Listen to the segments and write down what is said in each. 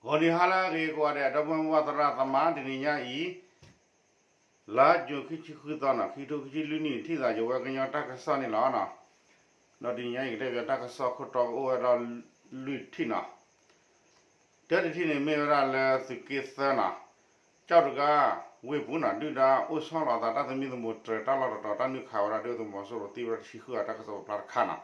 ဂီၤနံၤဟါလၢအဂ့ၤကိးဂၤဒဲး ဒီပုၢ်ဝဲၢ်သရၣ်သမါ တနံၤညါအံၤ လါယူၤခံဆံဃုသီန့ၣ် ခံကထိခံဆံလွံၢ်နံၣ် ထံၣ်သးယဝဲကညီတၢ်ကစီၣ်န့ၣ်လီၤ. ဒီးတနံၤညါအံၤ ကတဲဘၣ်တၢ်ကစီၣ်ခိၣ်တီကအိၣ်ဝဲဒၣ်လွံၢ်ထံၣ်န့ၣ်, တၢတထံၣ်န့ၣ်မ့ၢ်ဝဲဒၣ်လၢသုးက့သၢန့ၣ်, ကၠီၣ်တဂၤဝ့ၢ်ပူၤန့ၣ် ဒုၣ်ဒါအိၣ်ဆီလီၤအသး တၢ်သမံသမိးတြဲၤ တၢ်လီၢ်တတီၤ တၢ်နုာ်ခးဝဲဒၣ်ဒုၣ်ဒါသုးမီၤစိရိၤသံဝဲဒၣ်တဆံဃုဂၤ တၢ်ကစီၣ်ပာ်ဖျါတခါန့ၣ်,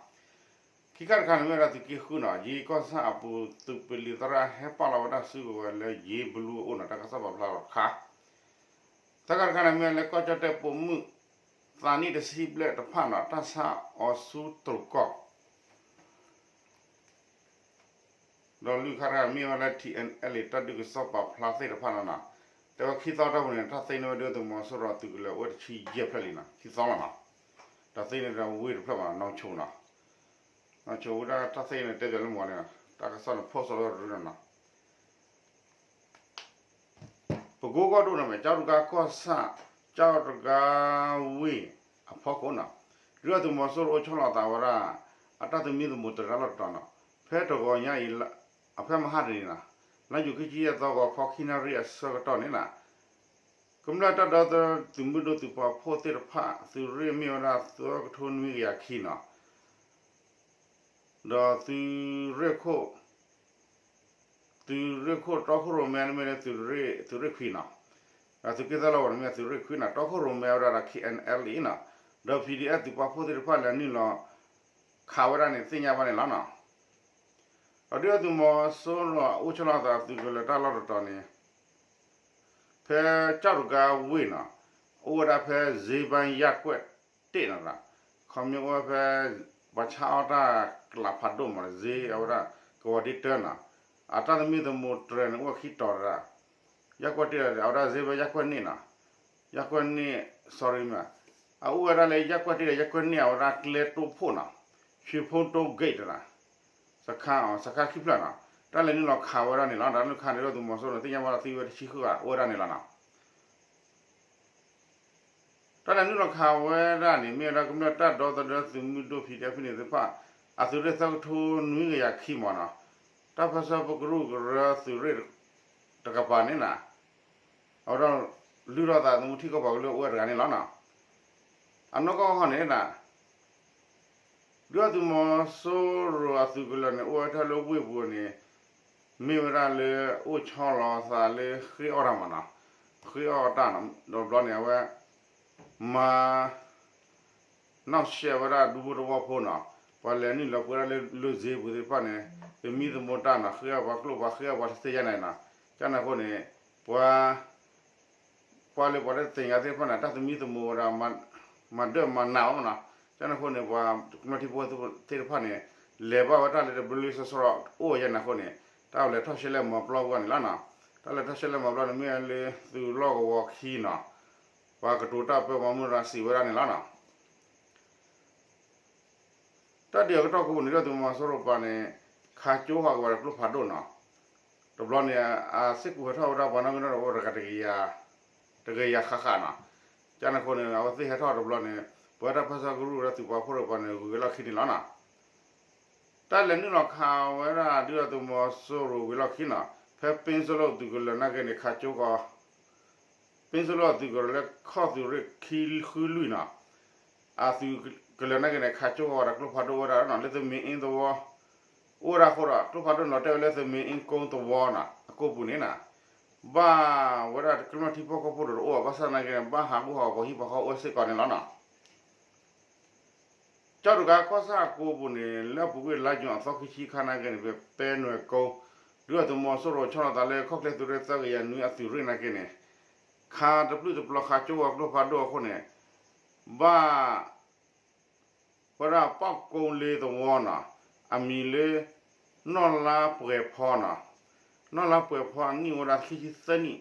ခံခါတခါန့ၣ်မ့ၢ်ဝဲဒၣ်သုးက့ဃုန့ၣ် ယံၤကီၢ်ဆၣ်အပူၤ သုးပလံၤသရၣ်ဟဲပာ်လီၤဝဲတၢ်စုကဝဲၤလၢယ့ဘလူးအအိၣ်န့ၣ် တၢ်ကစီၣ်ပာ်ဖျါလီၤတခါ, သၢခါတခါန့ၣ်မ့ၢ်လၢကီၢ်ကၠီၣ်တဲၣ်ပိာ်မုၣ် သးနံၣ်တဆံဘျဲၣ်တဖၣ်န့ၣ် တၢ်ဆါအီၤဆူတရူးကီၢ် ဒီးလွံၢ်ခါတခါမ့ၢ်ဝဲလၢ ထံၣ်အဲၣ်အဲလ် တၢ်ဒုးကစီၣ်ပာ်ဖျါသ့ၣ်တဖၣ်န့ၣ်, တဲဝဲခံသီအတီၢ်ပူၤန့ၣ် တၢ်သ့န့ၢ်ဝဲဒုၣ်ဒါသုးမီၤစိရိၤအသုးကလၢၤအိၣ်ဝဲတဆံယဲၢ်ဖျၢၣ်လံန့ၣ် ခံသီလီၤန့ၣ်, တၢ်သ့န့ၢ်ဝဲဒၣ်ဝ့ၢ်တဖျၢၣ်ဘၣ်န့ၣ် နီၢ်ဆိန့ၣ်, နီၢ်ဆိဝဲဒၣ်တၢ်သ့န့ၣ်တဲပၠးလၢမီၤန့ၣ် တၢ်ကစီၣ်န့ၣ် post လီၤရူန့ၣ် ပကိကီၢ်ဒိၣ်န့ၣ် ကၠီၣ်တဂၤကီၢ်ဆၣ် ကၠီၣ်တဂၤဝ့ၢ်အဖီခိၣ်န့ၣ်, ဒုၣ်ဒါသုးမီၤစိရိၤအိၣ်ဆီလီၤအသးဝဲဒၣ် အတၢ်သမံသမိးတြဲၤတၢ်လီၢ်တတီၤန့ၣ်, ဖဲတဂီၤညါအံၤ အဖဲမဟါတနံၤန့ၣ်, လါယူၤခံဆံယဲၢ်သီဂီၤခီခံနၣ်ရံၣ်အဆၢကတီၢ်န့ၣ် ကမျၢၢ်တၢ်ဒီသဒၢသုးမုၢ်ဒိၣ်သုးပှၤဖိသ့ၣ်တဖၣ် သုးရ့ၣ်မ့ၢ်ဝဲဒၣ်သၢကထိနွံကယၤခံန့ၣ်, ဒီးသုးရ့ၣ်ခိၣ် သုးရ့ၣ်ခိၣ်တီခိၣ်ရိၣ်မဲန့ၣ်မ့ၢ်လၢ သုးရ့ၣ်ခွံန့ၣ်, ဒီးသုးက့သၢလီၢ်ဝဲန့ၣ်မ့ၢ်သုးရ့ၣ်ခွံန့ၣ် တီခိၣ်ရိၣ်မဲဝဲဒၣ်ဒီး ခ့ၣ်အဲၣ်အဲလ်အံၤန့ၣ်, ဒီး ပီၣ်ဒီအ့ၣ် သုးပှၤဖိသ့ၣ်တဖၣ်လဲၤနုာ်လီၤ ခးဝဲဒၣ်န့ၣ်သ့ၣ်ညါဘၣ်န့ၣ်လီၤန့ၣ်, ဒီးဒုၣ်ဒါသုးမီၤစိရိၤအိၣ်ဆီလီၤအသးသုးကလၢၤတၢ်လီၢ်တတီၤန့ၣ် ဖဲကၠီၣ်တဂၤဝ့ၢ်န့ၣ်, အိၣ်ဝဲဒၣ်ဖဲစ့ဘါယၢ်ကွဲၢ်တ့ၢ်န့ၣ်, ခီမ့ၢ်အိၣ်ဝဲဖဲ ပှၤဆါအီၣ်တၢ်ကျးဖးဒိၣ်မး စ့အဝဲဒၣ် ကဝီၤဒ့တၢန့ၣ်, အတၢ်သမံသမိးတြဲၤန့ၣ် အိၣ်ဝဲခံတီၤဒၣ်, ယၢ်ကွဲၢ်တ့ၢ်ဒီး အဝဲဒၣ်စ့ဘါယၢ်ကွဲၢ်န့ၣ်န့ၣ်, ယၢ်ကွဲၢ်န့ၣ် sorry မ့ၢ်, အအိၣ်ဝဲဒၣ်လၢယၢ်ကွဲၢ်တ့ၢ်ဒီးယၢ်ကွဲၢ်န့ၣ် အဝဲဒၣ်ကျဲတိၢ်ဖှိၣ်န့ၣ်, ဆှ့ဖိတိ gate န့ၣ် စခါ စခါခံဖျၢၣ်န့ၣ်, တၢ်လဲၤနုာ်လီၤခးဝဲဒၣ်န့ၣ်လီၤ. တၢ်နုာ်ခးန့ၣ် ဒုၣ်ဒါသုးမီၤစိရိၤန့ၣ် သ့ၣ်ညါဘၣ်လၢသံဝဲတဆံဃုဂၤအိၣ်ဝဲဒၣ်န့ၣ်လီၤန့ၣ်, တၢ်လဲၤနုာ်လီၤခးဝဲဒၣ်န့ၣ် မ့ၢ်ဝဲဒၣ်ကမျၢၢ်တၢ်ဒီသဒၢသုးမုၢ်ဒိၣ် PDF ဖဲန့ၣ်သ့ၣ်တဖၣ် အသုးရ့ၣ်သၢကထိနွံကယၤခံမးန့ၣ်, တၢ်ပၢဆှၢပကရူၢ်ကရၢသုးရ့ၣ်တကပၤန့ၣ်န့ၣ်, အဝဲဒၣ်လုၢ်ထီၣ်သးသမူထံကီၢ်ပှၤကလုာ်အိၣ်ဝဲတဂၤန့ၣ်လီၤန့ၣ်, အနီၢ်ကီၢ်ဟီန့ၣ်န့ၣ် ဒုၣ်ဒါသုးမီၤစိရိၤအသုးကလၢၤန့ၣ် အိၣ်ဝဲထီၣ်လၢဝ့ၢ်ပူၤန့ၣ်, မ့ၢ်ဝဲဒၣ်လၢအိၣ်ဆီလီၤအသးလၢဃ့အီၣ်တၢ်မးန့ၣ်, ဃ့အီၣ်တၢ်န့ၣ် ဒီးဘျီန့ၣ် အဝဲ မၤ နီၣ်ရှဲဝဲဒၣ်ဒူဖိသဝီဖိန့ၣ်, ပှၤလဲၤနုာ်လီၤပှဲၤဒၣ်လၢလၢစ့ပူၤသ့ၣ်တဖၣ်န့ၣ်, သမံသမိးတၢ်န့ၣ် ဃ့အီၣ်ပှၤကျိၣ်ပှၤ ဃ့အီၣ်ပှၤတသ့ၣ်ညါန့ၣ်န့ၣ်, ကန့ၣ်အဃိန့ၣ် ပှၤ ပှၤလၢပှၤတသ့ၣ်ညါသ့ၣ်တဖၣ်န့ၣ် တၢ်သမံသမိးဝဲဒၣ် မၤဒၢၣ်မၤနးအီၤမးန့ၣ်, ကန့ၣ်အဃိန့ၣ် ပှၤကမျၢၢ်ထံဖိသ့ၣ်တဖၣ်န့ၣ် လဲၤဘၣ်ဝဲတၢ်လၢတဘျုးလၢစီစီအိၣ်ဝဲယဲန့ၣ်အဃိန့ၣ်, တၢ်လဲၤထီၣ်ရှဲလဲၣ်မၤပျီပူၤန့ၣ်လီၤန့ၣ်, တၢ်လဲၤထီၣ်ရှဲလဲၣ်မၤပျီန့ၣ် မ့ၢ်လၢသုးလီၢ်ကဝီၤခံန့ၣ်, ပှၤကတိၤတၢ်ပၢမၤမုၢ်ရၤစံးဝဲဒၣ်န့ၣ်လီၤန့ၣ် တၢ်ဒုးအကတီၢ်ကိးပူၤန့ၣ် ဒုၣ်ဒါသုးမီၤစိရိၤပှၤန့ၣ် ခးကၠိဃီၤက့ၤဝဲဒၣ်ကျိဖးဒိၣ်န့ၣ်, တဘျီန့ၣ် အသ့ၣ်ကူၣ်ဟဲထီၣ်ဝဲဒၣ်ပှၤနီၣ်ဂံၢ်နီၣ်ဒွးအိၣ်တဂၤတကယၤ, တကယၤဃၣ်ဃၣ်န့ၣ်, ကန့ၣ်အဃိန့ၣ် အဝဲသ့ၣ်ဟဲထီၣ်တဘျီန့ၣ် ပဝဲတၢ်ပၢဆှၢကရူၢ်ဝဲဒၣ်သုးပှၤဖိဒီးပှၤန့ၣ် ဂုၤက့ၤလီၢ်ခံန့ၣ်လီၤန့ၣ် တၢ်လဲၤနုာ်လီၤခးဝဲဒၣ်ဒုၣ်ဒါသုးမီၤစိရိၤဝံၤလီၢ်ခံန့ၣ်, ဖဲပ့စိလိၣ်သုးကလၢၤနာ်က့န့ၣ် ခးကၠိဃီၤ, ပ့စိလိၣ်အသုးကလၢၤလၢခီၣ်သုးရ့ၣ်ခံဃုလွံၢ်န့ၣ်, အသုးကလၢၤနာ်က့န့ၣ် ခးကၠိဃီၤဝဲဒၣ်ကျိဖးဒိၣ်အိၣ်ဝဲဒၣ်လၢသမ့ၣ်အ့သဝီ, အိၣ်ဝဲဒၣ်အဃိဒီး ကျိဖးဒိၣ်န့ၣ်လီၤတဲာ်ဝဲလၢသမ့ၣ်အ့ကိသဝီန့ၣ် အကိပူၤန့ၣ်န့ၣ်, ဘၣ်ဝဲဒၣ်ကမျၢၢ်ထံဖိကီၢ်ဖိတအိၣ်ဘၣ်ဆၣ်နာ်က့န့ၣ် ဘၣ်ဟးဂူာ်ဟးဂီၤပှၤဟံၣ်ပှၤဃီအိၣ်စ့ၢ်ကီးန့ၣ်လီၤန့ၣ် ကၠီၣ်တဂၤကီၢ်ဆၣ်အကိပူၤန့ၣ် လၢအပူၤကွံာ်လါယူၤအသီခံဆံခါနာ်က့န့ၣ် ဖဲပဲနွဲၣ်ကိ, ဒုၣ်ဒါသုးမီၤစိရိၤဆီလီၤသးလၢခီၣ်ချ့သုးရ့ၣ်သၢကယၤနွံအသုးရ့ၣ်နာ်က့န့ၣ်, ခးတပျုာ်တပျီၤခးကၠိဃီၤကျိဖးဒိၣ်အဃိန့ၣ်, ဘၣ် ဝဲဒၣ်ပီၣ်ကိလ့သဝီန့ၣ်, အမံၤလၢ နီၢ်လါပှဲၤဖီန့ၣ်, နီၢ်လါပှဲၤဖီအနံၣ်အိၣ်ဝဲဒၣ်ခံဆံသၢနံၣ်,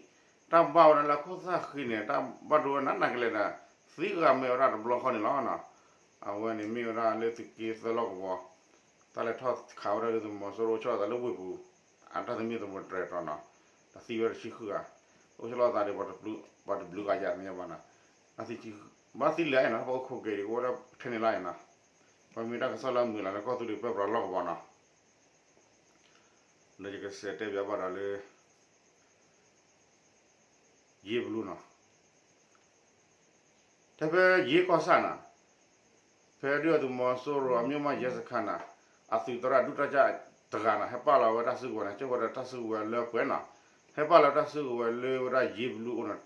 တၢ်ဘၣ်ဝဲဒၣ်လၢအခိၣ်သၣ်ဃံန့ၣ် တၢ်ဘၣ်ဒိဝဲဒၣ်နာ်ကလဲာ်ဒီး သံဂၤမဲာ်ဝဲဒၣ်တဘျီဃီန့ၣ်လီၤ. အဝဲန့ၣ်မ့ၢ်ဝဲဒၣ်လၢသုးက့သၢလီၢ်ကဝီၤ, တၢ်လဲၤထီၣ်ခးဝဲဒၣ်ဒုၣ်ဒါသုးမီၤစိရိၤအိၣ်ဆီလီၤသးလၢဝ့ၢ်ပူၤ, အတၢ်သမံသမိးတြဲၤတတီၤန့ၣ်, ဒီးသံဝဲဒၣ်တဆံဃုဂၤ, အိၣ်ဆီလီၤသးဒီး ပှၤတဘျုးဂၤယၤသ့ၣ်ညါဘၣ်န့ၣ်, ဘၣ်သံလဲၤအံၤန့ၣ် ပှၤအိၣ်ခိးက့ၤဒံး ကအိၣ်ဒၣ်ထဲန့ၣ်လီၤအံၤန့ၣ်, ပှၤမ့ၢ်တၢ်ကစီၣ်လၢအမုာ်လီၤလၢကီၢ်သူလ့ၤပၢပြးလီၢ်ကဝီၤန့ၣ် ဒီးယကစးတဲဘၣ်ဘၣ်ဒီးလၢ ယ့ဘလူနီၤ, ထဲဖဲယ့ကီၢ်ဆၣ်နီၤ, ဖဲဒုၣ်ဒါသုးမီၤစိရိၤအ မြို့မရဲစခန်းနီၤ, အသုးသရၣ်ဒုးတၢ်ကၢ်တဂၤနီၤ ဟဲပာ်လီၤဝဲတၢ်စုကဝဲၤန့ၣ် ကၠိဝဲဒီးတၢ်စုကဝဲၤလၢပှဲၤနီၤ, ဟဲပာ်လီၤတၢ်စုကဝဲၤလၢဝဲဒၣ်ယ့ဘလူအအိၣ်နီၤ,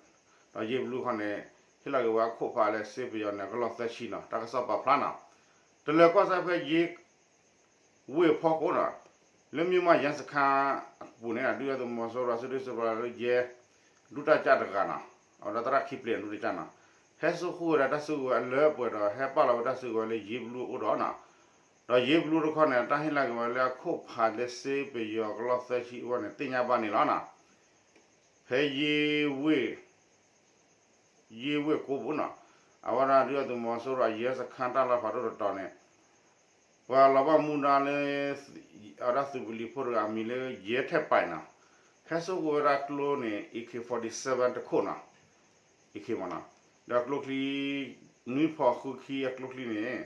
ဒီးယ့ဘလူခီန့ၣ် ဟ့ၣ်လီၤက့ၤဝဲအခိၣ်ဖးလၢစ့ပယီၤန့ၣ် ကလီၢ်သၢဆံနီၤ တၢ်ကစီၣ်ပာ်ဖျါနီၤ, တလၢၤကီၢ်ဆၣ်ဖဲယ့ ဝ့ၢ်ဖီခိၣ်နီၤ, လၢမြို့မရဲစခန်းအပူၤန့ၣ် ဒုၣ်ဒါသုးမီၤစိရိၤအစုဒုးစုပျီလၢယဲ ဒုးတၢ်ကၢ်တဂၤနီၤ, အဝဲဒၣ်သရၣ်ခံပျဲၢ်ဒုးတၢ်ကၢ်နီၤ, ဟဲစိာ်ဃုာ်ဝဲဒၣ်တၢ်စုကဝဲၤအလၢပှဲၤဒီးဟဲပာ်လီၤဝဲတၢ်စုကဝဲၤလၢယ့ဘလူအအိၣ်ဒီးနီၤ, ဒီးယ့ဘလူတခီန့ၣ် တၢ်ဟ့ၣ်လီၤက့ၤဝဲလၢအခိၣ်ဖးလၢစ့ပယီၤကလီၢ်သၢဆံအဂီၢ်န့ၣ် သ့ၣ်ညါဘၣ်န့ၣ်လီၤနီၤ, ဖဲယ့ဝ့ၢ် ယ့ဝ့ၢ်ကိးပူၤနီၤ, အဝဲဒၣ်ဒုၣ်ဒါသုးမီၤစိရိၤအရဲစခန်းတၢ်လီၢ်ဖးဒိၣ်တတီၤန့ၣ် ပှၤလီၤဘၣ်မူဒါလၢ အဝဲဒၣ်သုးပလံၤဖိတဂၤအမံၤလၢယဲထဲပာ်နီၤ, ဟဲစိာ်ဃုာ်ဝဲဒၣ်ကျိန့ၣ် AK forty-seven တခိၣ်နီၤ, AK မနီၤ, ဒီးကျိချံ နွံဖီဃုခံအကျိချံန့ၣ်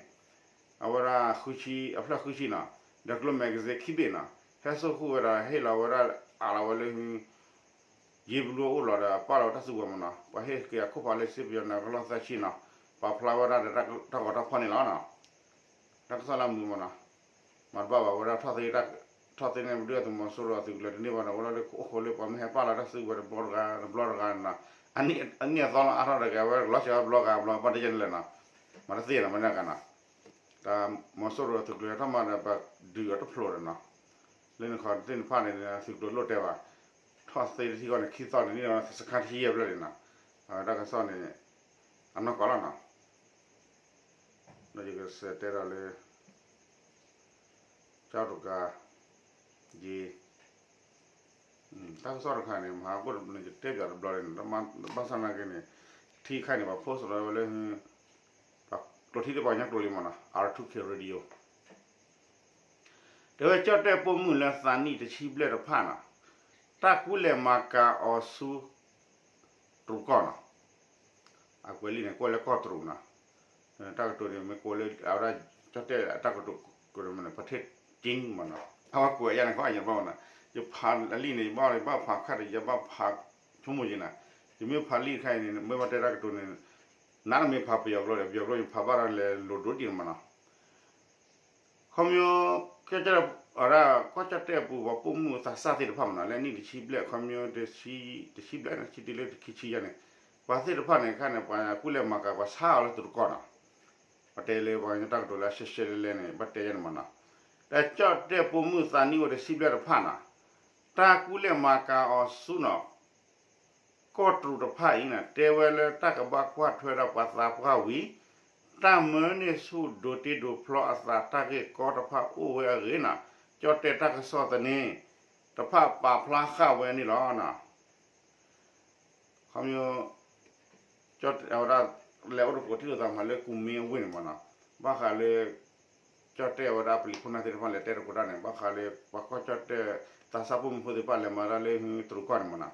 အဝဲဒၣ်ဃုဆံ အဖျၢၣ်ဃုဆံနီၤ, ဒီးကျိ magazine ခံဘ့ၣ်နီၤ, ဟဲစိာ်ဃုာ်ဝဲဒၣ်ဟ့ၣ်လီၤဝဲဒၣ်အးလီၤဝဲလၢ ယ့ဘလူအအိၣ်လီၤဒီးပာ်လီၤတၢ်စုကဝဲၤမနီၤ, ပှၤဟ့ၣ်က့ၤအခိၣ်ဖးလၢစ့ပယီၤန့ၣ် ကလီၢ်သၢဆံနီၤ, ပာ်ဖျါဝဲဒၣ်ဒီးတၢ်ဂီၤတၢ်ဖီၣ်န့ၣ်လီၤနီၤ, တၢ်ကစီၣ်လၢမုာ်မနီၤ, မၤတဘၣ်ဘၣ်ဝဲဒၣ်ထီၣ်သ့ ထီၣ်သ့န့ၣ်ဒုၣ်ဒါသုးမီၤစိရိၤအသုးကလၢၤတန့ၢ်ဘၣ်နီၤ, ဝဲလီၤလၢအိၣ်ဃိလၢပှၤမ့ၢ်ဟဲပာ်လီၤတၢ်စုကဝဲၤတဘျီတဂၤ တဘျီတဂၤနီၤ, အနံၣ်အသီလီၤအါထီၣ်တဂၤ အဝဲကလီၤစှၤဘျီဂၤဘျီ ဘၣ်တဲယဲန့ၣ်လဲၣ်နီၤ, မၤတသ့နီၤ မ့ၢ်န့ၣ်ကနီၤ, တၢ်မီၤစိရိၤအသုးကလၢၤထီၣ်မးဒီး ပဒုးအီၤတဖျိးဒီးနီၤ, လၢနခီသ့ၣ်တဖၣ်န့ၣ် သုးကလၢၤလိၣ်တဲဘၣ်, ထီၣ်သ့တထံၣ်ဃီန့ၣ် ခံသီန့ၣ် စခန်းတဆံယဲၢ်ဖျၢၣ်န့ၣ်နီၤ, တၢ်ကစီၣ်န့ၣ် အနီၢ်ကီၢ်လီၤနီၤ, ဒီးယကစးတဲဒီးလၢ ကၠီတကၤ ယ့ တၢ်ကစီၣ်တခါန့ၣ် မဟါကိၣ်တဘျီန့ၣ် ယတဲပၠးတဘျီလံန့ၣ် ဘၣ်ဆၣ်နာ်က့န့ၣ် ထံခါန့ၣ် ပှၤ post လီၤဝဲလၢ ကျိာ်ထံတပှၤညါကျိာ်လံမနီၤ R two K Radio တဲဝဲကၠီၣ်တဲၣ်ပိာ်မုၣ်လၢသးနံၣ်တဆံဘျဲၣ်တဖၣ်နီၤ တၢ်ကူလဲၢ်မၤကၤအီၤဆူ တရူးကီၢ်နီၤ အကွဲးလံန့ၣ် ကွဲးလၢကီၢ်တရူးနီၤ တၢ်ကတိၤန့ၣ် မ့ၢ်ကွဲးလၢအဝဲဒၣ် ကၠီၣ်တဲၣ်တၢ်ကတိၤ ကတိၤမ့ၢ်န့ၣ် ပထ့ၣ်ကၠ့မနီၤ အဝဲကွဲးယါန့ၣ်ခီအညါဘၣ်မနီၤ ယဖးလံာ်န့ၣ် ယဘၣ်ယဘၣ်ဖးခါဒီး ယဘၣ်ဖးဆိကမိၣ်ယံၤနီၤ ယမ့ၢ်ဖးလံာ်တခါအံၤန့ၣ် မ့ၢ်ဘၣ်တဲတၢ်ကတိၤန့ၣ် နးနမ့ၢ်ဖးပယီၤကျိာ်ဒီး ပယီၤကျိာ်ယဖးဘၣ်ဒၣ်လဲၤလိၤဒိၣ်ဒံးမနီၤ ခီဖျိ ကၠီၣ်တဲၣ် အဝဲဒၣ် ကီၢ်ကၠီၣ်တဲၣ်အပူၤ ပှၤပိာ်မုၣ်သးစၢ်သ့ၣ်တဖၣ်မနီၤ လၢနံၣ်တဆံဘျဲၣ် ခီဖျိ တဆံဘျဲၣ် တဆံတုၤလၢတဆံခံယါန့ၣ် ပှၤသ့ၣ်တဖၣ်န့ၣ်ခါန့ၣ် ပှၤကူလဲၢ်မၤကၤ ပှၤဆါအီၤလၢတရူးကီၢ်နီၤ ပတဲလၢပှၤကညီတၢ်ကတိၤလၢအရှဲရှဲလဲလဲန့ၣ် ဘၣ်တဲယါန့ၣ်မနီၤ တၢ်ကၠီၣ်တဲၣ်ပိာ်မုၣ်သးနံၣ်ဝဲတဆံဘျဲၣ်တဖၣ်နီၤ တၢ်ကူလဲၢ်မၤကၤအီၤဆူနီၤ ကီၢ်တရူးတဖၣ်အံၤန့ၣ် တဲဝဲလၢတၢ်ကဘၣ်ကွၢ်ထွဲဒီးပှၤသးပှၢ်ဝံၤ တၢ်မၢန့ၢ်ဆူၣ်ဒိးတ့ဒိးဖျီအသးတၢ်ဂ့ၢ်ကီတဖၣ်အိၣ်ဝဲအဂ့ၢ်နီၤ ကၠီၣ်တဲၣ်တၢ်ကစီၣ်သန့ တဖၣ်ပာ်ဖျါဃာ်ဝဲန့ၣ်လီၤ. ခီဖျိ ကၠီၣ်တဲၣ်အဝဲဒၣ် လဲၤအိၣ်သကိးထံၣ်လိာ်သးမးလၢကူမ့ၢ်အဝ့ၢ်န့ၣ်မနီၤ ဘၣ်ဃးလၢ ကၠီၣ်တဲၣ်အဝဲဒၣ်ပလံၤခိၣ်နၢ်သ့ၣ်တဖၣ်လဲၤတဲသကိးတၢ်န့ၣ် ဘၣ်ဃးလၢ ပှၤကီၢ်ကၠီၣ်တဲၣ် သးစၢ်ပိာ်မုၣ်ဖိသ့ၣ်တဖၣ်လဲၤမၤတၢ်လၢတရူးကီၢ်န့ၣ်မနီၤ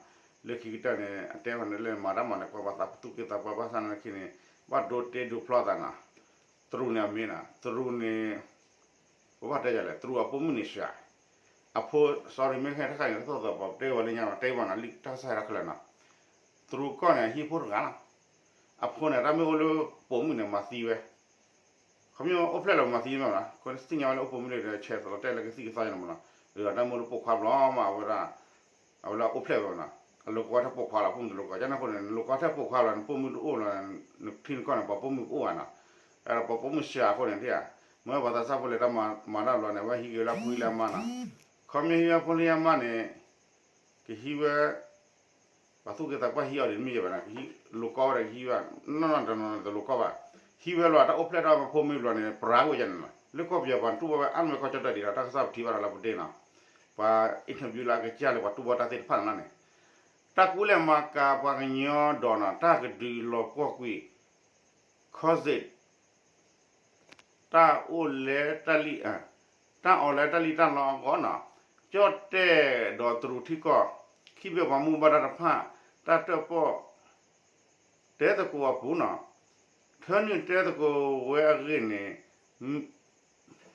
လၢခံကတၢၢ်န့ၣ် အတဲဝဲန့ၣ်လၢမၤတၢ်မၤန့ၣ် ကွၢ်ပှၤသးသူၣ်က့သးပှၢ်ဘၣ်ဆၣ်နာ်က့န့ၣ် ဘၣ်ဒိတ့ဒိးဖျီသးနီၤ တရူးန့ၣ်အမ့ၢ်နီၤ တရူးန့ၣ် ပဘၣ်တဲယၤလဲၣ် တရူးအပိာ်မုၣ်န့ၣ်စှၤ အဖိ sorry မ့ၢ်ခဲတခါန့ၣ် တသီၣ်သီၣ်ပှၤတဲဝဲလၢညါနီၤ တဲဘၣ်နီၤ လံာ်တၢ်ကစီၣ်ဟဲထီၣ်ခဲလၢာ်နီၤ တရူးကီၢ်န့ၣ် အဟံၣ်ဖိတဂၤလီၤ အဖိန့ၣ် တၢ်မ့ၢ်အိၣ်လၢပိာ်မုၣ်န့ၣ် မၤသံဝဲ ခီဖျိအိၣ်ဖျဲၣ်လီၤမၤသံမ့ၢ်နီၤ ခီသ့ၣ်ညါဝဲလၢအိၣ်ပိာ်မုၣ်လၢဒီး ဆဲးသးလီၤတဲာ်လၢကသံၣ်ကသီယါန့ၣ်မနီၤ ဒီးတၢ်မ့ၢ်အိၣ်လၢပိာ်ခွါဘျီမး အဝဲဒၣ် အဝဲလၢအအိၣ်ဖျဲၣ်ဝဲနီၤ အလိာ်ကွီၢ်ထဲပိာ်ခွါလီၤ ပိာ်မုၣ်တလိာ်ကွီၢ် ကန့ၣ်အဃိန့ၣ် နလိာ်ကွီၢ်ထဲပိာ်ခွါလီၤ နပိာ်မုၣ်တအိၣ်လီၤ နထံနကီၢ်န့ၣ် ပှၤပိာ်မုၣ်ကအိၣ်ဘၣ်နီၤ ဒီးပှၤပိာ်မုၣ်စှၤအဃိန့ၣ်ဒၣ် မ့ၢ်ပှၤသးစၢ်ဖိလဲၤတၢ်မၤတၢ်ဘျီန့ၣ် အဝဲဟံးက့ၤဝဲလၢအဖိလံအမါနီၤ ခီဖျိဟံးဝဲဖိလံအမါန့ၣ် ကဟံးဝဲ ပှၤသူၣ်က့သးပှၢ်ဟံးအီၤဒ်မ့ၢ်ယဲဘၣ်နီၤ ကဟံးလိာ်ကွီၢ်ဝဲဒီးကဟံးဝဲ နီၢ်နီၢ်တနီၤတလိာ်ကွီၢ်ဘၣ် ဟံးဝဲလီၤ တၢ်အိၣ်ဖျဲၣ်ထီၣ်ဝဲဖိမုၣ်ဘျီန့ၣ် ပြးဝဲယဲန့ၣ်လီၤ လၢကီၢ်ပယီၤပှၤတူၢ်ဘၣ်ဝဲအါမးကီၢ်ကၠီၣ်တဲၣ်ဒံးလီၤ တၢ်ကစီၣ်ပထံၣ်ဘၣ်ဒီးလၢပဒ့နီၤ ပှၤ interview လၢအကစၢ်လၢပှၤတူၢ်ဘၣ်တၢ်သ့ၣ်တဖၣ်န့ၣ်လီၤန့ၣ် တၢ်ကူလဲၢ်မၤကၤပှၤကညီဒီးနီၤ တၢ်ကဒုးလီၤပှီၢ်ကွံာ် ခီစ့း တၢ်အိၣ်လဲတၢ်လံၣ် တၢ်အီၣ်လဲတၢ်လံၣ်တၢ်လီအဂီၢ်နီၤ ကၠီၣ်တဲၣ်ဒီးတရူးထံကီၢ် ခံဘ့ၣ်ပှၤမူဘၣ်ဒါတဖၣ် တၢ်တၢၣ်ပီၣ် တဲသကိးအပူၤနီၤ ထၢနုာ်တဲသကိးဝဲအဂ့ၢ်န့ၣ်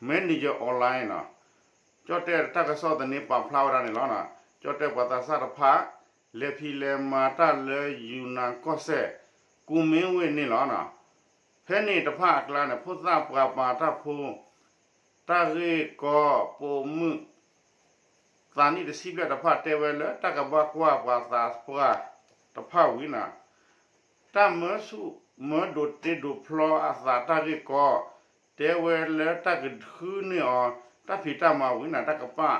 Manager Online နီၤ ကၠီၣ်တဲၣ်တၢ်ကစီၣ်သန့ပာ်ဖျါဝဲဒၣ်န့ၣ်လီၤ. ကၠီၣ်တဲၣ်ပှၤသးစၢ်တဖၣ် လဲၤဖံးလဲၤမၤတၢ်လၢယူနၤကီၢ်စဲၣ် ကူမ့ဝ့ၢ်န့ၣ်လီၤ. ဖဲန့ၣ်တဖၣ်အကျါန့ၣ် ဖိသၣ်ပှၤမၤတၢ်ဖိ တၢ်ဂ့ၢ်ကီပိာ်မုၣ် သးနံၣ်တဆံဘျဲၣ်တဖၣ်တဲဝဲလၢ တၢ်ကဘၣ်ကွၢ်ပှၤသးပှၢ်တဖၣ်ဝံၤန့ၣ် တၢ်မၢဆူၣ်မၢဒိးတ့ဒိးဖျီအသးတၢ်ဂ့ၢ်ကီ တဲဝဲလၢတၢ်ကဃုန့ၢ်အီၤ တၢ်ဖံးတၢ်မၤဝံၤန့ၣ် တၢ်ကပာ်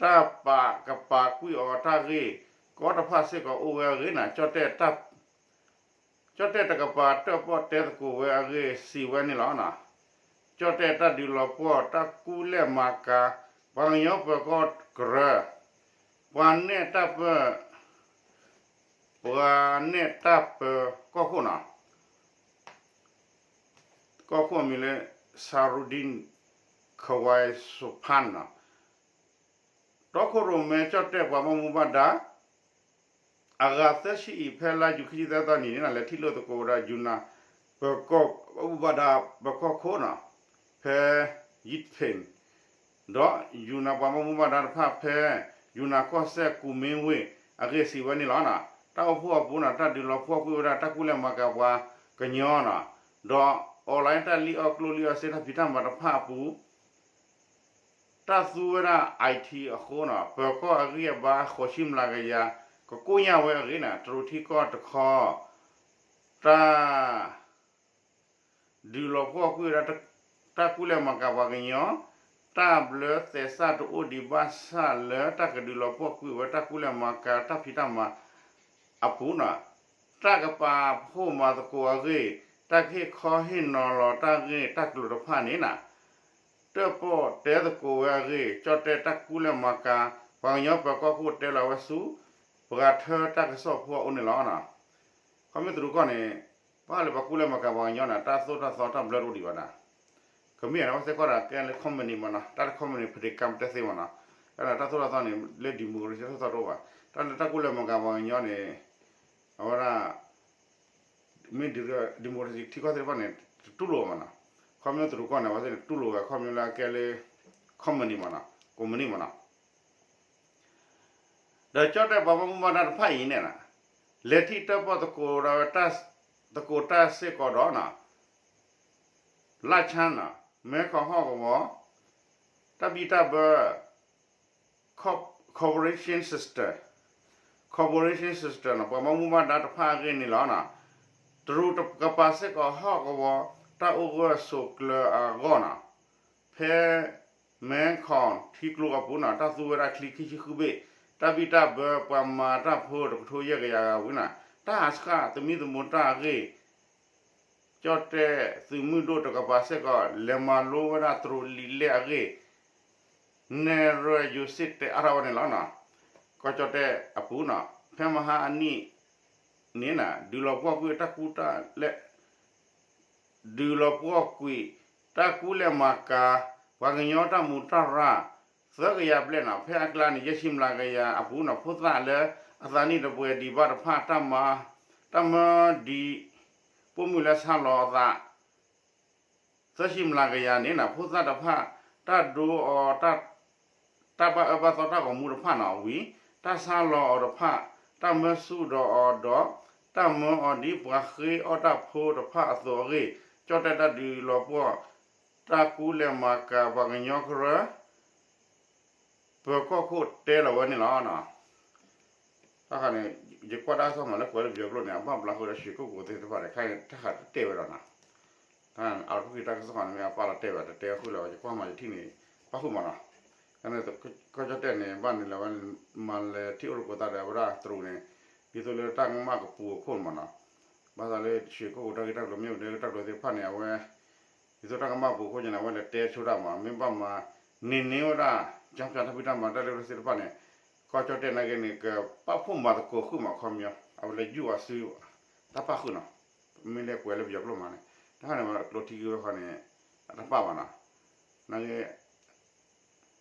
တၢ်ပာ်ကပာ်ကွံာ်အီၤတၢ်ဂ့ၢ်ကီတဖၣ်စ့ၢ်ကီးအိၣ်ဝဲအဂ့ၢ်န့ၣ် ကၠီၣ်တဲၣ် ကၠီၣ်တဲၣ်တကပၤတၢၣ်ပီၣ်တဲသကိးဝဲအဂ့ၢ်စံးဝဲန့ၣ်လီၤ. ကၠီၣ်တဲၣ်တၢ်ဒုးလီၤပှီၢ်တၢ်ကူၣ်လဲၢ်မၤကၤ ပှၤကညီပၢၤကီၢ်ကရၢ ပှၤနဲၣ်တၢ်ပၢၢ် ပှၤနဲၣ်တၢ်ပၢၢ်ကီၢ်ခိၣ်န့ၣ် ကီၢ်ခိၣ်အမံၤလၢ Sarudin Khawasopan န့ၣ် တီခိၣ်ရိၣ်မဲကၠီၣ်တဲၣ်ပှၤဘၣ်မူဘၣ်ဒါ အဂၤသၢဆံအံၤ ဖဲလါယူၤခံဆံသၢသီနံၤန့ၣ် လဲၤထံၣ်လိာ်သကိးဝဲဒၣ် ယူနၤ ပၢၤကီၢ်ဘၣ်မူဘၣ်ဒါပၢၤကီၢ်ခိၣ်န့ၣ် ဖဲ ယံးဖ့ၣ် ဒီးယူနၤပှၤဘၣ်မူဘၣ်ဒါတဖၣ်ဖဲ ယူနၤကီၢ်စဲၣ်ကူမ့ဝ့ၢ် အဂ့ၢ်စံးဝဲန့ၣ်လီၤ. တၢ်အိၣ်ဖှိၣ်အပူၤန့ၣ် တၢ်ဒုးလီၤပှီၢ်ကွံာ်ဝဲဒၣ်တၢ်ကူၣ်လဲၢ်မၤကၤပှၤကညီန့ၣ် ဒီး online တၢ်လံၣ်အီၣ်ကျိၣ်လံၣ်အီၣ်စ့တၢ်ဖံးတၢ်မၤတဖၣ်အပူၤ တၢ်သူဝဲဒၣ် IT အဃိန့ၣ် ပၢၤကီၢ်အဂံၢ်အဘါဃိးဆံမျးကယၤ ကကိညၢ်ဝဲအဂ့ၢ်န့ၣ် တရူးထံကီၢ်တခီ တၢ် ဒုးလီၤပှီၢ်ကွံာ်ဝဲဒၣ် တၢ်ကူၣ်လဲၢ်မၤကၤပှၤကညီ တၢ်ဘျၢသဲးစၢ်တအိၣ်ဒံးဘၣ်ဆၣ်လၢ တၢ်ကဒုးလီၤပှီၢ်ကွံာ်ဝဲတၢ်ကူၣ်လဲၢ်မၤကၤတၢ်ဖံးတၢ်မၤအပူၤန့ၣ် တၢ်ကပာ်ဖှိၣ်မၤသကိးအဂ့ၢ် တၢ်ကဟ့ၣ်ခီဟ့ၣ်နီၤလီၤတၢ်ဂ့ၢ်တၢ်ကျိၤတဖၣ်န့ၣ်န့ၣ် တၢၣ်ပီၣ်တဲသကိးဝဲအဂ့ၢ် ကၠီၣ်တဲၣ်တၢ်ကူၣ်လဲၢ်မၤကၤ ပှၤကညီပၢၤကီၢ်ခိၣ်တဲလီၤဝဲဆူ ပှၤထၢတၢ်ကစီၣ်ဖိအအိၣ်န့ၣ်လီၤ. ခီမ့ၢ်တရူးကီၢ်န့ၣ် ဘၣ်လၢပှၤကူၣ်လဲၢ်မၤကၤပှၤကညီန့ၣ် တၢ်သိၣ်တၢ်သီတၢ်ဘျၢတအိၣ်ဒံးဘၣ်ဒၣ် ကမ့ၢ်ဝဲစ့ၢ်ကီးဒၣ်ကဲလၢ communist မနီၤ တၢ်လၢ communist ဖဒံးကါမတဲသ့မနီၤ တၢ်သိၣ်တၢ်သီန့ၣ် လၢ democracy တၢ်သိၣ်တၢ်သီတအိၣ်ဘၣ် တၢ်လၢတၢ်ကူၣ်လဲၢ်မၤကၤပှၤကညီန့ၣ် အဝဲဒၣ် မ့ၢ် democracy ထံကီၢ်သ့ၣ်တဖၣ်န့ၣ် တတူၢ်လိာ်ဘၣ်မနီၤ ခီမ့ၢ်တရူးကီၢ်န့ၣ် အဝဲသ့ၣ်န့ၣ် တူၢ်လိာ်ဝဲခီမ့ၢ်လၢအကဲလၢ communist မနီၤ communist မနီၤ ဒီးကၠီၣ်တဲၣ်ပှၤဘၣ်မူဘၣ်ဒါတဖၣ်အံၤန့ၣ် လဲၤထံၣ်တၢၣ်ပီၣ်သကိးဒၣ်ဝဲ သကိးတၢ်စ့ၢ်ကီးဒီး လၢ်ဆၣ်န့ၣ် မဲခီဟီၣ်ကဝီၤ တၢ်ဘံၣ်တၢ်ဘၢ cooperation sister cooperation sister န့ၣ် ပှၤဘၣ်မူဘၣ်ဒါတဖၣ်အဂ့ၢ်န့ၣ်လီၤ. တရူးတကပၤစ့ၢ်ကီးဟီၣ်ကဝီၤ တၢ်အိၣ်ဂၢၢ်ဆိးကျၢၤအဂီၢ်န့ၣ် ဖဲ မဲခီထံကျိအပူၤန့ၣ် တၢ်သူဝဲဒၣ်ချံခံဆံဃုဘ့ၣ် တၢ်ဘံၣ်တၢ်ဘၢပှၤမၤတၢ်ဖိတကထိယဲၢ်ကယၤဂၤဝံၤန့ၣ် တၢ်ဟးဆှၣ်သမံသမိးတၢ်အဂ့ၢ် ကၠီၣ်တဲၣ်သုးမုၢ်ဒိၣ်တကပၤစ့ၢ်ကီး လဲၤမၤလိဝဲဒၣ်တရူးလံာ်လဲၢ်အဂ့ၢ် နဲၣ်ရွဲၣ်ယိၤစ့ၣ်တဲအါထီၣ်ဝဲန့ၣ်လီၤ. ကီၢ်ကၠီၣ်တဲၣ်အပူၤန့ၣ် ဖဲမဟါအနံၣ်န့ၣ် ဒုးလီၤပှီၢ်ကွံာ်တၢ်ကူၣ်တၢ်လဲၢ် ဒုးလီၤပှီၢ်ကွံာ် တၢ်ကူၣ်လဲၢ်မၤကၤ ပှၤကညီတၢ်မူးတၢ်ရၢ် သၢကယၤဘျဲၣ်န့ၣ် ဖဲအကျါန့ၣ် ယဲၢ်ဆံမျးကယၤအပူၤန့ၣ် ဖိသၣ်လၢအသးနံၣ်တပှဲၤဒံးဘၣ်တဖၣ် တၢ်မၢ တၢ်မၢဒံး ပိာ်မုၣ်လၢဆါလီၤအသး သၢဆံမျးကယၤန့ၣ် ဖိသၣ်တဖၣ် တၢ်ဒိအီၤ တၢ်ဘၣ်အၢဘၣ်သီတၢ်ဂီၤမူတဖၣ်န့ၣ်ဝံၤ တၢ်ဆါလီၤအီၤတဖၣ် တၢ်မၢဆူၣ်ဒီးအီၤဒီး တၢ်မၢအီၤဒ်ပှၤဃ့အီၣ်တၢ်ဖိတဖၣ်အသိးအဂ့ၢ် ကၠီၣ်တဲၣ်တၢ်ဒုးလီၤပှီၢ် တၢ်ကူၣ်လဲၢ်မၤကၤပှၤကညီကရၢ ပၢၤကီၢ်ခိၣ်တဲလီၤဝဲန့ၣ်လီၤ. တၢ်ခါန့ၣ် ယကွၢ်တၢ်ကစီၣ်မးလၢကွဲးလၢပယီၤကျိာ်န့ၣ် အဘၣ်ဘျါဃုာ်ဒီး ရွှေကုက္ကို သ့ၣ်တဖၣ်န့ၣ် ခဲအံၤတၢ်ဃးတတဲဝဲဒီးနီၤ တၢ်အီၤတဖုက့ၤတၢ်ကစီၣ်န့ၣ် မ့ၢ်အပာ်လီၤတဲာ်ဝဲ တတဲဝဲဃုာ်လၢၤဘၣ် ယကွၢ်မးယထံၣ်န့ၣ် ပၣ်ဃုာ်မးနီၤ ကၠီၣ်တဲၣ်န့ၣ် ဘၣ်န့ၣ်လၢၤဝဲ မၤလဲၤထံၣ်အိၣ်တကိးသးဒီး အဝဲဒၣ်တရူးန့ၣ် ဒ်သိးလၢတၢ်ကမၣ်ကပူၤအခိၣ်မးနီၤ ဘၣ်ဆၣ်လၢ ရွှေကုက္ကို တၢ်ဂ့ၢ်တၢ်ကျိၤ မ့ၢ်ဝဲဒၣ်တၢ်ကျိၤသ့ၣ်တဖၣ်န့ၣ် အဝဲ ဒ်သိးတၢ်ကမၣ်ပူၤအခိၣ်န့ၣ် အဝဲလဲၤတဲဆိတၢ်မး မ့ၢ်ဘၣ်မၤန့ၢ်န့ၢ်ဝဲဒၣ် ကၠီဖၠါတၢ်ဖံးတၢ်မၤတၢ်လၢသ့ၣ်တဖၣ်န့ၣ် ကီၢ်ကၠီၣ်တဲၣ်နာ်က့န့ၣ် ကပာ်ဖှိၣ်မၤသကိးဃုာ်မးခီပညီ အဝဲလဲၤယူၢ်အီၤဆူ တၢ်ပၣ်ဃုာ်နီၤ မ့ၢ်လဲၤကွဲးလၢပယီၤကျိာ်မးန့ၣ် တၢ်ခါန့ၣ် ကျိးထံက့ၤဝဲဃီန့ၣ် အတပၣ်ဘၣ်နီၤ နာ်က့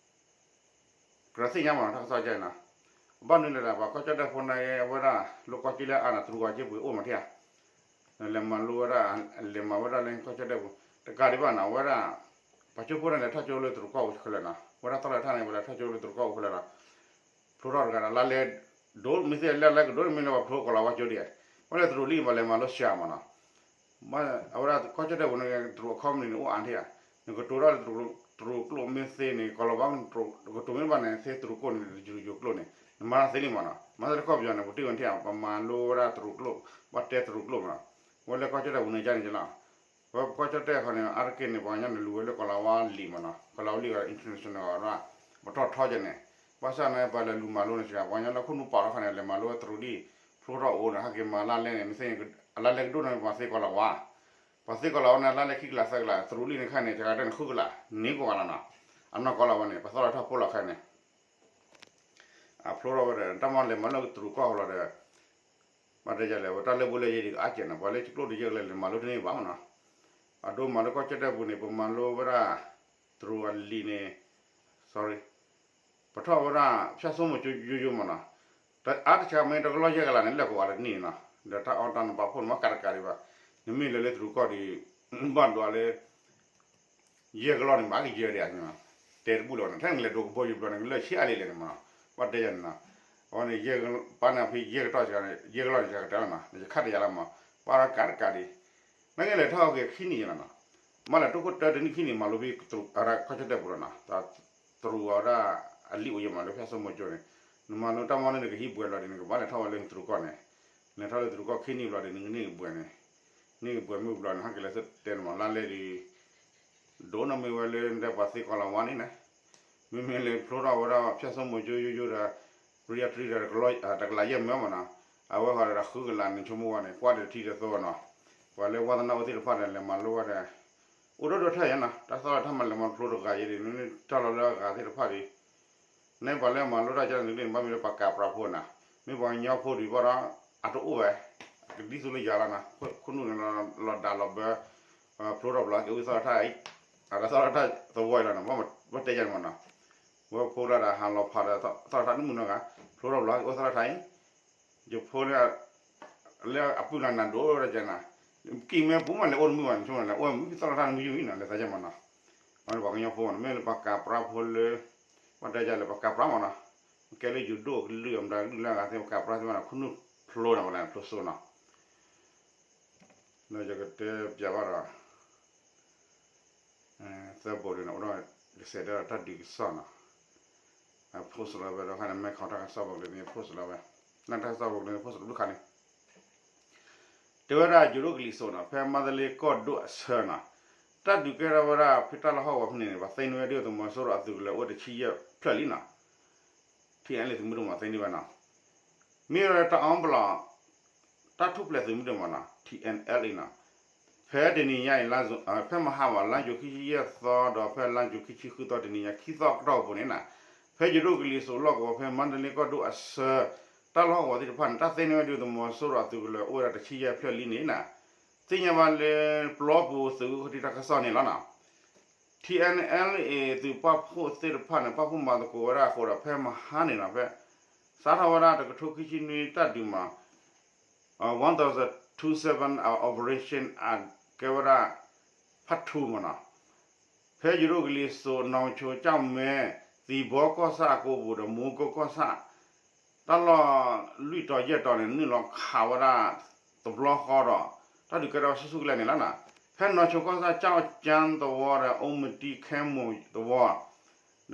ကြၢးသ့ၣ်ညါမးနီၤ တၢ်ကစီၣ်ကဲနီၤ ဘၣ်နုၤလဲၣ်ဒီး ပှၤကီၢ်ကၠီၣ်တဲၣ်ဖိနာ်က့ အဝဲဒၣ် လိၣ်ကီၢ်ကၠီၣ်လၢအါနီၤ တရူးကီၢ်ကၠီၣ်ပှ့ၤအိၣ်မးထံဧါ လဲၤမၤလိဝဲဒၣ် လဲၤမၤဝဲဒၣ်လၢကီၢ်ကၠီၣ်တဲၣ်ပူၤ တကးဒံးဘၣ်နီၤ အဝဲဒၣ် ပှၤကၠိဖိန့ၣ်လဲၤထီၣ်ကၠိလၢတရူးကီၢ်ပူၤခဲလၢာ်နီၤ ဝဲဒၣ်တၢ်လီၢ်တခါန့ၣ် ပလဲၤထီၣ်ကၠိလၢတရူးကီၢ်အိၣ်ဖဲလဲၣ်ဒီး ဖျိထီၣ်တဂၤဒီး လါလဲဒိၣ် မ့ၢ်သ့ၣ်လၢလါလဲကဒိၣ်န့ၣ် မ့ၢ်လၢပှၤဖျိကီၤလၤဝါကၠိဒံး, ဝဲလၢတရူးလံပှၤလဲၤမၤလိဆှးမးနီၤ, အဝဲဒၣ်ကီၢ်ကၠီၣ်တဲၣ်ပူၤန့ၣ် တရူးအခီပနံၣ်န့ၣ် အိၣ်အါထံၣ်ဧါ, နကတိၤတၢ်လၢတရူးကျိာ်မ့ၢ်သ့န့ၣ် ကီၤလၤဝါ ကတိၤမ့ၢ်ဘၣ်န့ၣ် သ့တရူးကျိာ်န့ၣ် ယိၤယိၤကျိာ်န့ၣ် နမၤတၢ်သ့လံမးနီၤ, မၤသ့တခီပယီၤန့ၣ် ပတ့ၢ်ဝဲထံၣ်ဧါ, ပမၤလိဝဲဒၣ်တရူးကျိာ်, ဘၣ်တဲတရူးကျိာ်မးနီၤ, ဝဲလၢကီၢ်ကၠီၣ်တဲၣ်ပူၤန့ၣ် ကန့ၣ်ကလီၤ ဝဲကီၢ်ကၠီၣ်တဲၣ်ခီန့ၣ် အါတက့ၢ်န့ၣ် ပှၤကညီန့ၣ် လူၤဝဲလၢကီၤလၤဝါလံာ်မးနီၤ, ကီၤလၤဝါလံာ်ဂၤ international ဂၤဒၣ်, ပတီၢ်ထီကန့ၣ်, ဘၣ်ဆၣ်န့ၣ် ပှၤလဲၤလူၤမၤလိန့ၣ်စ့ၢ်ကီး ပှၤကညီလၢခိၣ်နူာ်ပာ်ထီၣ်ခါန့ၣ် လဲၤမၤလိဝဲတရူးဒံး, ဖျိထီၣ်အိၣ်န့ၣ် ဟဲက့ၤမၤလါလဲန့ၣ် မ့ၢ်သ့ၣ် အလါလဲကဒိၣ်န့ၣ် ပှၤသ့ကီၤလၤဝါ, ပှၤသ့ကီၤလၤဝါန့ၣ် လါလဲခံကလးသၢကလး, တရူးလံာ်န့ၣ်ခါန့ၣ် တဂၤတၢ်န့ၣ်ဃုကလး, န့ၢ်ကီၤလၤနီၤ, အနီၢ်ကီၤလၤဝါန့ၣ် ပှၤသီၣ်လီၤထီၣ်ဖိလီၤခါန့ၣ် အဖျိထီၣ်ဝဲဒီး တၢ်မၤလဲၤမၤလိတရူးကီၢ်လီၤဒီး ဘၣ်တဲယလဲၣ် ဝဲတၢ်လၢဘူၣ်လၢယဲၢ်ဒံးကအါကဲးနီၤ, ပှၤလၢကျိာ်တယဲၢ်ကလဲာ်န့ၣ် မၤလိတန့ၢ်ဘၣ်မးနီၤ, အဒိမၤလိကီၢ်ကၠီၣ်တဲၣ်ပူၤန့ၣ် ပမၤလိဝဲဒၣ် တရူးအလံာ်န့ၣ်, sorry, ပထီၣ်ဝဲဒၣ် ဖၠၣ်စိမိၤကၠိယိယိမးနီၤ, အါတကးမ့ၢ်တကလီၢ်ယဲၢ်ကလးန့ၣ် လဲၣ်ကဝးတနံၣ်န့ၣ်နီၤ, ဒီးတၢ်အီၣ်တၢ်နပာ်ဖှိၣ်န့ၣ် မ့ၢ်ကးတကးဒံးဘၣ်, နမ့ၢ်လဲၤလၢတရူးကီၢ်ဒီး ဘၣ်ဒွးလၢ ယဲၢ်ကလီၢ်န့ၣ် ဘၣ်ကယဲၢ်ဒံး, တဲတဘူၣ်လၢၤဘၣ်န့ၣ် ထဲနကလဲၤဒိးကဘီယူၤဘျီန့ၣ် ကလၢာ်ဆံးအါလံလဲၣ်န့ၣ်မးနီၤ, ဘၣ်တဲယၤန့ၣ်နီၤ, အဝဲန့ၣ် ပာ်န့ၣ်ဖဲယဲၢ်ကတီၢ်စ့ၢ်ကီးန့ၣ် ယဲၢ်ကလီၢ်န့ၣ် ယကတဲလီၤနီၤ, ယခးတယၤလီၤမး, ပာ်ဒီးကးတကးဒံး, နာ်က့လဲၤထီၣ်က့ၤခံနံၣ်ယဲၢ်လီၤနီၤ, မ့ၢ်လဲၤတိခိၣ်တၢတနံၣ်ခံနံၣ် မၤလိဖဲတရူး ကီၢ်ကၠီၣ်တဲၣ်ပူၤလီၤနီၤ, တရူးအဝဲဒၣ် အလံာ်အိၣ်ယဲၢ်မးလၢဖၠၣ်စိမိၤကၠိန့ၣ်, နမၤလိတၢ်မီၢ်န့ၣ် နကဟံးဘှဲးလီၤဒီး နကဘၣ်လဲၤထီၣ်ဝဲလၢတရူးကီၢ်န့ၣ်, လဲၤထီၣ်လၢတရူးကီၢ်ခံနံၣ်ဘျီဒီး နကန့ၢ်ဘှဲးန့ၣ်, န့ၢ်ဘှဲးမုၢ်ဘျီန့ၣ် ဟဲက့ၤလၢတဲန့ၣ်မး လါလဲဒီး ဒိၣ်နီၢ်မ့ၢ်ဝဲလၢဒဲပှၤသ့ကီၤလၤဝါန့ၣ်န့ၣ်, မ့မ့ၢ်လၢဖျိထီၣ်ဝဲဒၣ်ဖၠၣ်စိမိၤကၠိယိယိဒီး ပရံယါတရံဒီး တကလးယဲၢ်မၢမးနီၤ, အဝဲဃီဒီးဃုကလးန့ၣ် ဆိကမိၣ်ဝဲန့ၣ် ကွၢ်ဒီးထံဒီးသိနီၤ, ပှၤလၢဝါသနာအိၣ်သ့ၣ်တဖၣ်ဒီး လဲၤမၤလိဝဲဒီး အိၣ်ဒိၣ်ဒိၣ်ထၢၣ်ယဲနီၤ, တၢ်သီၣ်လီၤတၢ်မၤလဲၤမၤဖျိတဂၤယဲဒီး နတၢ်လီၤလၢအဂၤသ့ၣ်တဖၣ်ဒီး န့ၣ်ပှၤလၢမၤလိတၢ်ကဲန့ၣ် ဘၣ်မ့ၢ်လၢပှၤကးပြးဖိနီၤ, မ့ၢ်ပှၤကညီဖိဒံးဘၣ်ဒီး အတအိၣ်ဝဲ, ကဒ်သိးလၢယၤလီၤနီၤ, ခိၣ်နူာ်န့ၣ် လီၤဒၣ်လီၤဘၢ, ဖျိထီၣ်ဘျီက့ၤအိၣ်သီၣ်လီၤထၣ်အံၤ, အတသီၣ်လီၤထၣ်သဝီအံၤလီၤနီၤ, ဘၣ်တဲယၤန့ၣ်မးနီၤ, ဝဲဖိဒၣ်ဒီးဟးလီၤဖးဒီးသီၣ်လီၤထၣ်နုၣ်မုၢ်နီၢ်ဂၤ, ဖျိထီၣ်ဘျီက့ၤအိၣ်သီၣ်လီၤထၣ်အံၤ, ယဖိလၢ လၢအပုၢ်လၢနၤဒိၣ်ဒီးကဲနီၤ, ကံၢ်မဲပူၤမးလဲၤအိၣ်တမုာ်ဘၣ်န့ၣ် ဆိကမိၣ်လဲၤအိၣ်မုာ်သီၣ်လီၤထၣ်နမုာ်ယုၢ်အံၤနီၤ လဲၤသးယဲၢ်မးနီၤ, အဝဲန့ၣ်ပှၤကညီဖိမးနီၤ, မ့ၢ်လၢပှၤကးပြးဖိလၢ ဘၣ်တဲယၤလၢပှၤကးပြးမးနီၤ, ကဲလၢယိၤဒိၣ်ကလုၢ်အမတၤကလုၢ်လၢအဂၤသ့ၣ် ပှၤကးပြးသ့ၣ်မးနီၤ ခိၣ်နူာ်ဖျိနီၤ ပှၤလဲၤဖျိစိနီၤ, ဒီးယကတဲပျးဘၣ်ဒီး သၢဘိးဒ်န့ၣ် အိၣ်ဒီးကစဲးတဲဒီးတၢ်ဒုးကစီၣ်နီၤ, post လီၤဝဲဒီးခါန့ၣ် မဲခီတၢ်ကစီၣ်ဘိးကလၢန့ၣ် post လီၤဝဲ, လၢတၢ်ကစီၣ်ဘိးကလၢန့ၣ် post တဘျုးခါန့ၣ် တဲဝဲဒၣ်ယိၤဒိၣ်ကလံၤစိးနီၤ ဖဲမါတလ့ကီၢ်ဒိၣ်အဆၢနီၤ, တၢ်ဒုးကဲထီၣ်ဝဲဒၣ်ဖဲတၢ်လီၢ်ဟီၣ်ကဝီၤဖဲန့ၣ်န့ၣ် ပှၤသ့န့ၢ်ဝဲဒၣ်သုးမီၤစိရိၤအသုးကလၢၤအိၣ်တဆံယဲၢ်ဖျၢၣ်လံနီၤ, TNLA သုးမုၢ်ဒိၣ်မးသ့န့ၢ်ဝဲနီၤ, မ့ၢ်ဝဲတအီဘလီး တၢ်ထူၣ်ဖျဲးသုးမုၢ်ဒိၣ်မးနီၤ TNLA နီၤ, ဖဲတနံၤညါအံၤ ဖဲမဟါဘၣ် လါယူၤခံဆံယဲၢ်သီဒီး ဖဲလါယူၤခံဆံဃုသီတနံၤညါ ခံသီအကတီၢ်ပူၤန့ၣ်နီၤ, ဖဲယိၤဒိၣ်ကလံၤစိးလီၢ်ကဝီၤ ဖဲမါတလ့ကီၢ်ဒိၣ်အဆၢ တၢ်လီၢ်ဟီၣ်ကဝီၤသ့ၣ်တဖၣ်န့ၣ် တၢ်သ့န့ၢ်ဝဲဒၣ်သုးမီၤစိရိၤအသုးကလၢၤအိၣ်ဝဲဒၣ်တဆံယဲၢ်ဖျၢၣ်လံန့ၣ်နီၤ, သ့ၣ်ညါဘၣ်လၢပျီပူၤသုးက့တၢ်ကစီၣ်န့ၣ်လီၤနီၤ. TNLA သုးပာ်ဖှိၣ်သ့ၣ်တဖၣ်န့ၣ် ပာ်ဖှိၣ်မၤသကိးဝဲဒၣ်အဃိဒီး ဖဲမဟါန့ၣ်နီၤ ဖဲ စးထီၣ်ဝဲဒၣ်တကထိခံဆံနွံတၢ်ဒုးမး one thousand two seven operation အကဲဝဲဒၣ် part two မးနီၤ, ဖဲယိၤဒိၣ်ကလံၤစိး နီၣ်ဆိကၠီၣ်မဲ သံၣ်ဘီကီၢ်ဆၣ်အကိပူၤဒီး မိကိကီၢ်ဆၣ် တၢ်လီၢ်လွံၢ်တီၤယဲၢ်တီၤန့ၣ် နုာ်လီၤခးဝဲဒၣ်တဘျီဃီဒီး တၢ်ဒုးကဲထီၣ်ဆူၣ်ဆူၣ်ကလဲာ်န့ၣ်လီၤနီၤ. ဖဲနီၣ်ဆိကီၢ်ဆၣ် ကၠီၣ်ကၠၣ်သဝီဒီး အိမတံခဲမိၢ်သဝီ ဒီ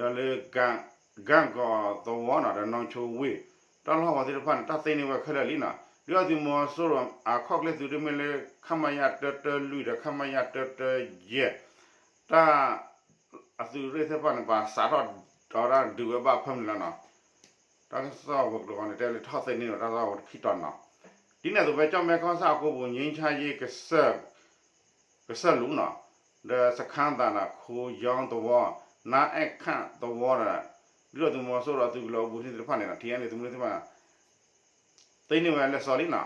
းလၢ ကၣ်ကီၤသဝီနီၤ ဒီးနီၣ်ဆိဝ့ၢ် တၢ်လီၢ်ဟီၣ်ကဝီၤသ့ၣ်တဖၣ်န့ၣ် တၢ်သ့န့ၢ်ဝဲခဲလၢာ်လံနီၤ. ဒုၣ်ဒါသုးမီၤစိရိၤ အခီၣ်ချ့သုးဒ်မ့ၢ်လၢ ခမရ တၢတၢလွံၢ်ဒီး ခမရ တၢတၢယဲၢ် တၢ် အသုးရ့ၣ်သ့ၣ်တဖၣ်န့ၣ် ပှၤစးထီၣ်ဒီးဒုးဝဲဘၣ်ဖၢမုၢ်လီၤနီၤ. တၢ်ကစီၣ်ဝဲၤကျိၤဃီန့ၣ် တဲလၢထီၣ်သ့န့ၢ်ဒီးတၢ်ကစီၣ်ဝဲၤတခံတီၤနီၤ. ဒ်န့ၣ်အသိးဖဲကၠီၣ်မဲကီၢ်ဆၣ်အကိပူၤ ငြိမ်းချမ်းရေး ကစၢၢ် ကစၢၢ်လူၤနီၤ ဒီးစခန်းသာနီၤ ခိယီသဝီ နါအဲၣ်ခၣ်သဝီဒီး ဒုၣ်ဒါသုးမီၤစိရိၤအသုးကလၢၤအိၣ်ဘူးသ့ၣ်တဖၣ်န့ၣ်နီၤ ထံၣ်အဲၣ်လၢသုးမုၢ်သ့ၣ်တဖၣ် သ့န့ၢ်ဝဲလၢာ်စီလံနီၤ.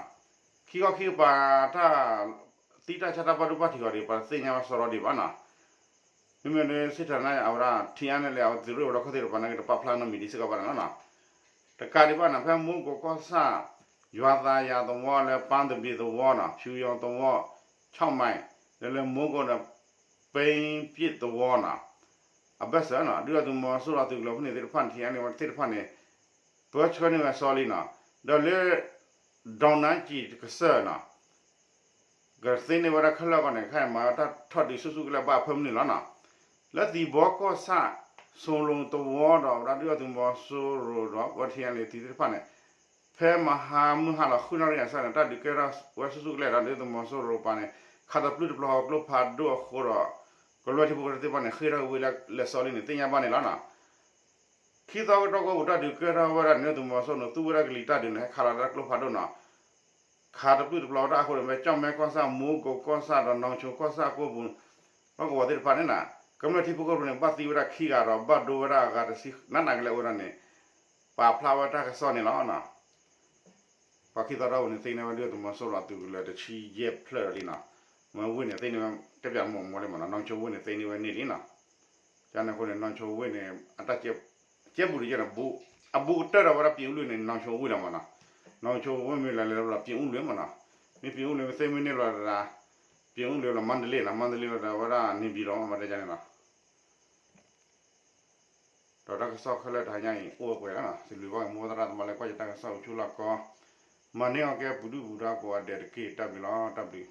ခံခီခံကပၤတၢ် သံတၢ်ဆါတၢ်ဘၣ်ဒိဘၣ်ထံးဂီၤဒီး ပှၤတသ့ၣ်ညါဘၣ်စီဒီဒံးဘၣ်နီၤ. မ့မ့ၢ်လၢစ့ၢ်ကီးန့ၣ် အဝဲဒၣ် ထံၣ်အဲၣ်လၢအဝဲသုးရ့ၣ်ဝဲၤလီၢ်ခိၣ်သ့ၣ်တဖၣ်န့ၣ် ကတပာ်ဖျါနီတမံၤဒံးစ့ၢ်ကီးဘၣ်န့ၣ်လီၤနီၤ. တကးဒံးဘၣ်န့ၣ် ဖဲမိၢ်ကိးကီၢ်ဆၣ် ယွၤသးယၤသဝီလၢ ပၢ်သဘံးသဝီနီၤ ဖၠူယီၤသဝီ ဆီၣ်မဲ ဒီးလၢမိၢ်ကိးဒီး ပ့ပံၣ်သဝီနီၤ အဘၢၣ်စၢၤနီၤ ဒုၣ်ဒါသုးမီၤစိရိၤအသုးကလၢၤဖိန့ၣ်သ့ၣ်တဖၣ်န့ၣ် ထံအန့ၣ်ဝဲသ့ၣ်တဖၣ်န့ၣ် ပၢဆှၢန့ၢ်ဝဲအစီလံနီၤ ဒီးလၢ ဒီနကံၣ်တကစၢၢ်နီၤ ကသ့န့ၢ်ဝဲဒၣ်ခဲလၢာ်ကီၢ်န့ၣ် ခဲအံၤမၤတၢ်ထီၣ်ဒုးဆူၣ်ဆူၣ်ကလဲာ်ဘၣ်အဖၢမုၢ်နုာ်လီၤနီၤ လၢသံၣ်ဘီကီၢ်ဆၣ် ဆိလိၤသဝီဒီးဝဲဒၣ်ဒုၣ်ဒါသုးမီၤစိရိၤဒီး ဝဲထံအန့ၣ်သ့ၣ်တဖၣ်န့ၣ် ဖဲမဟါမုၢ်ဟါလီၤဃုနၣ်ရံၣ်အဆၢန့ၣ် တၢ်ဒုးကဲထီၣ်ဝဲဆူၣ်ဆူၣ်ကလဲာ်ဒီးဒုၣ်ဒါသုးမီၤစိရိၤပၤန့ၣ် ခးတပျုၢ်တပျီၤဟီကျိဖးဒိၣ်အဃိဒီး ကမျၢၢ်ထံဖိကီၢ်ဖိသ့ၣ်တဖၣ်န့ၣ် ဃ့ၢ်ထီၣ်ဝဲလၢလဲၤစီလံန့ၣ် သ့ၣ်ညါဘၣ်န့ၣ်လီၤနီၤ ခံသီကတီၢ်ကိးပူၤတၢ်ဒုးကဲထီၣ်ဝဲဒၣ်န့ၣ် ဒုၣ်ဒါသုးမီၤစိရိၤန့ၣ် သူဝဲဒၣ်ကလံၤတၢ်ဒုးန့ၣ် ဟဲခးလီၤတၢ်ကျိဖးဒိၣ်နီၤ ခးတပျုၢ်တပျီၤဝဲဒၣ်အဃိန့ၣ် ဖဲကၠီၣ်မဲကီၢ်ဆၣ် မူကိးကီၢ်ဆၣ်ဒီးနီၢ်ဆိကီၢ်ဆၣ်အကိပူၤ လီၢ်ကဝီၤသ့ၣ်တဖၣ်န့ၣ်နီၤ ကမျၢၢ်ထံဖိကီၢ်ဖိန့ၣ် ဘၣ်သံဝဲဒၣ်ခံဂၤဒီး ဘၣ်ဒိဝဲဒၣ်အဂၤတဆံနးနးကလဲာ်အိၣ်ဝဲဒၣ်န့ၣ် ပာ်ဖျါဝဲတၢ်ကစီၣ်န့ၣ်လီၤနီၤ ပှၤခံသီတၢ်အိၣ်န့ၣ် သ့န့ၢ်ဝဲဒုၣ်ဒါသုးမီၤစိရိၤအသုးကလၢၤတဆံယဲၢ်ဖျၢၣ်လီၤလံနီၤ မ့ၢ်ဝ့ၢ်န့ၣ် သ့န့ၢ်ဝဲ တပျးမိၢ်မိၢ်လံမ့ၢ်နီၤ နီၢ်ဆိဝ့ၢ်န့ၣ် သ့န့ၢ်ဝဲန့ၢ်လံနီၤ ကန့ၣ်အဃိန့ၣ် နီၢ်ဆိဝ့ၢ်န့ၣ် အတၢ်ကဲဘူးတကဲန့ၣ် အဘူးကတၢၢ်ဒီးဝဲဒၣ် ပြင်ဦးလွင် န့ၣ် နီၢ်ဆိဝ့ၢ်လီၤမ့ၢ်နီၤ နီၢ်ဆိဝ့ၢ်မ့ၢ်လီၤလဲၤလီၤ ပြင်ဦးလွင် မ့ၢ်နီၤ မ့ၢ် ပြင်ဦးလွင် မ့ၢ်သ့မ့ၢ်န့ၢ်လီၤဒၣ် ပြင်ဦးလွင် လီၤ မန္တလေး နီၤ မန္တလေး လီၤဒၣ်ဝဲဒၣ် နေပြည်တော် မ့ၢ်တဲန့ၣ်လီၤ ဒီးတၢ်ကစီၣ်ခဲလၢာ်တဟါညါအံၤ အိၣ်ဝဲပှဲၤလီၤနီၤ စံးဘျုးဘၣ်က့ၤမိၢ်သရၣ်သမါလၢကွၢ်ယတၢ်ကစီၣ်အိၣ်ဆူၣ်လီၢ်ကီ မၤန့ၢ်အီၤကဲပူၤဒုၣ်ပူၤဒါကိးဂၤဒဲးတက့ၢ် တၢ်ဘျုးလီၤ တၢ်ဘျုး